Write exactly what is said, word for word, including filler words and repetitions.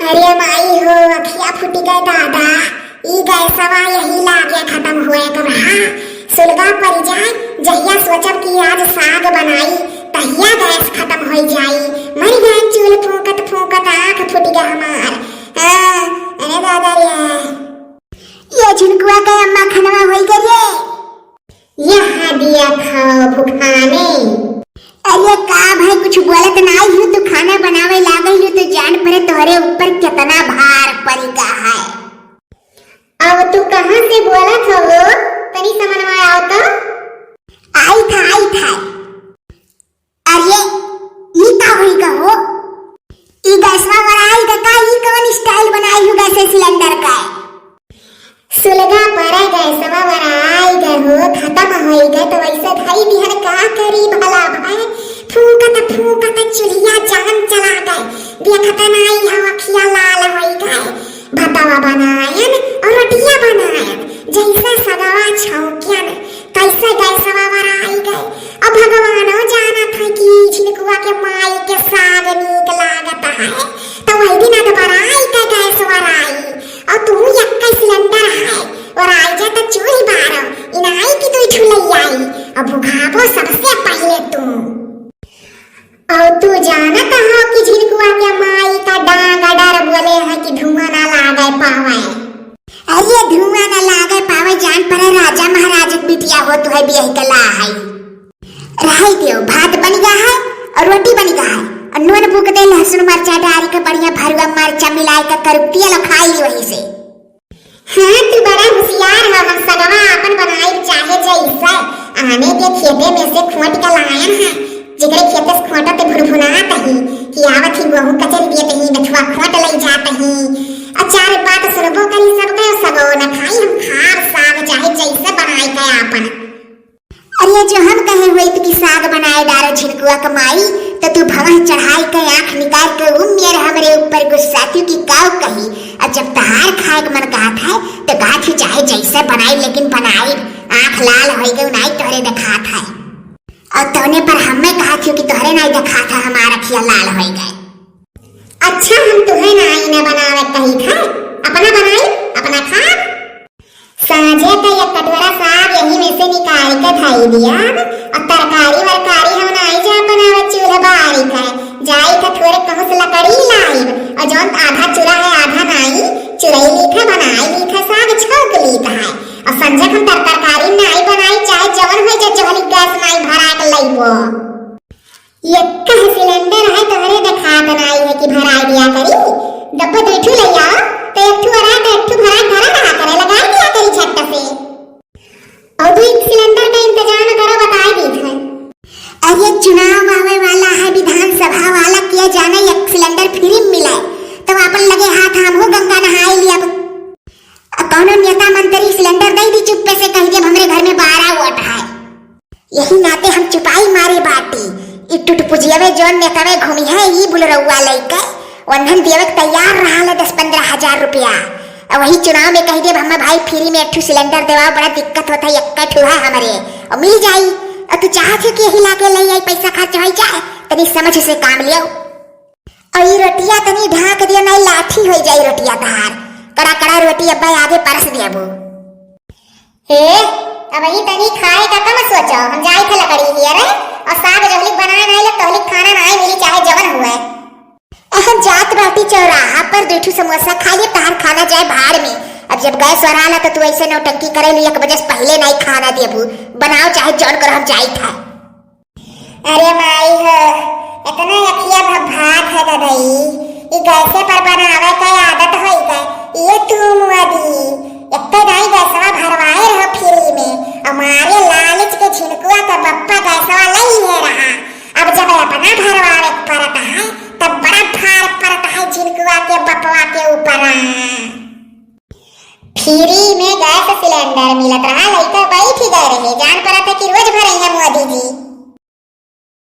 अरे माई हो, अखिया फूटि गए दादा, ई गैसवा यही लागे खतम होए क रहा। सुलगा परि जाए, जहिया सोचब कि आज साग बनाई, तहिया गैस खतम होइ जाई। मरि गए चूल्ह फूंकत फूंकत, आँख फूटि गए हमार। हाँ, अरे दादा रे। ये झिनकुआ के अम्मा खनवा होइ गए रे। यहाँ दिया खाओ भुखाने। अरे का भाई, कुछ बोलत नाई हूँ, तू खाना बनावे लागल हूँ, तो जान परे तोहरे ऊपर कितना भार पड़ि गा है। अब तू कहाँ से बोलत हो वो? तनी समझ में आओ तो। आई था, आई था। अरे, ई का होई गा हो? ई गैसवा वराई गा का? ई कवन style बनाई हो गैस सिलेंडर का? सुलगा परे गैसवा वराई गा हो, खतम होई गा, तो वैसे धई दिहन का करी भला भाई? फूंकत फूंकत चुल्हिया जान चला गए, देखत नाई हो अखिया लाल होई गए। भतवा बनायन और रोटिया बनायन, जैसे सगवा छौकियन, कैसे गैसवा वराई गए। अब भगवानो जानत है कि झिनकुआ के माई के साग नीक लागत है, तो वही दिन अधबराई के गैस वराई। और तू यक्के सिलेंडर है, वराई जा तो चूल्ही बारो, इनाई की तू ठुलैयाई, और भुखाबो सबसे पहले तू। और तू जानत हो कि झिनकुआ के माई का डांग डर बोले है कि धुआं ना लागे पावे। अरे धुआं ना लागे पावे, जान परे राजा महाराज के बिटिया हो, तू है बियाह के ला है। रही दियो, भात बनि गा है और रोटी बनि गा है और नून बुक दे, लहसुन मरचा डारि के बढ़िया भरुआ मरचा मिलाइ के करुतिया लो खाई ली वही से। हाँ, तू बड़ा होशियार हो, हम सगवा आपन बनाइब चाहे जैसे। आने के खेते में से खोंट के लायन है, जेकरे खेते से खोंटत भुनभुनात ही, कि आवत ही गोहूं कचर दियत ही, बथुआ खोंट लई जात ही। और चार बात सुनबो करी सबके, सगो न खाई, हम खाब साग चाहे जैसे बनाई के आपन। अरे जो हम कहे हुए कि साग बनाए डारो झिनकुआ के माई, तो तू भवह चढ़ाई के आँख निकाल के उम्मियर हमरे ऊपर गुस्सा थी कि काऊ कही। और जब तहार खाए के मन कहत है, तो कहत ही चाहे जैसे बनाई, लेकिन बनाई। आँख लाल होई गई, नाई तोहरे देखात है। और तौने पर हमें कहत ही कि तोहरे नाई देखात है, हमार अखिया लाल होई गए। अच्छा, हम तुहे नाई ना बनावे कही था, अपना बनाई, अपना खा। साँझे का एक कटोरा साग यही में से निकाल के धई दिया। अब तरकारी वरकारी हम नाई जा बनावे चूल्हा बारी का, जाई का थोड़े कहूँ से लकड़ी लाइब, और जौन आधा चूरा है आधा नाई, चुरई लीत है, बनाई लीत है, साग छौंक लीत है। और संझक हम तर तरकारी नाई बनाई, चाहे जौन हो जाए, जहली गैस नाई भरा के लइबो। यक्का सिलेंडर है, तोहरे देखात नाई है कि भराई दिया करी। डब्बा दू ठू ले आओ, तो एक ठू अरा, तो एक ठू भरा, भरा रहा करे, लगा दिया करी झट से। और दू एक सिलेंडर का इंतजाम करो, बताई दी है। अरे चुनाव आवे वाला है, विधानसभा वाला, किया जाने एक सिलेंडर फ्री में मिले, तो अपन लगे हाथ हम हो गंगा नहाए लिया। अब कौनो नेता मंत्री सिलेंडर दे दी, चुप्पे से कह दे, हमरे घर में बारह वोट है। यही नाते हम चुपाई मारे बाटी। ई टुटपुजियवे जौन नेतवे घूमी है, ई बुलरउआ लइके ओन्हन देवे के तैयार रहा ले दस पन्द्रह हजार रुपया। और वही चुनाव में कह देब, "हम्मा भाई, फ्री में एक ठू सिलेंडर देवाओ, बड़ा दिक्कत होता है, एक्का ठू है हमरे, और मिल जाई।" और तू चाहत है कि यही लाके ले आई, पैसा खर्च हो जाए, तनी समझ से काम लियो। और ई रोटिया तनी ढाक दियो, नहीं लाठी हो जाई रोटिया तहार। कड़ा कड़ा रोटी अब्बा आगे परस देबो। हे, अब ही तनी खाए का कम सोचो, हम जाई थे लकड़ी लिए रे, और साग जहलिक बनाए नहीं ले, तहलिक खाना नहीं मिली, चाहे जवन हुए। अहम जात बाटी चौराहा पर दू ठू समोसा खा लिए, तहार खाना जाए भाड़ में। अब जब गैस वराला तो तू ऐसे नौटंकी करे ली, एक बजे से पहले नहीं खाना देबू, बनाओ चाहे जौन करो, हम जाई था। अरे माई हो, इतना अखिया भभात है गदई, ई गैसे पर बनावे के आदत होई गए। ये तू मुअदी, इतने दाई गैसवा भरवाए रहो फ्री में, हमारे लालच के झिनकुआ के बप्पा गैसवा ले लिए रहा। अब जब अपना भरवावे के पड़ता है, तब बड़ा भार पड़ता है झिनकुआ के बपवा के ऊपर। फ्री में गैस सिलेंडर मिलत रहा, लइका बैठ गए रहे, जान पड़त है कि रोज भरइया मोदी जी।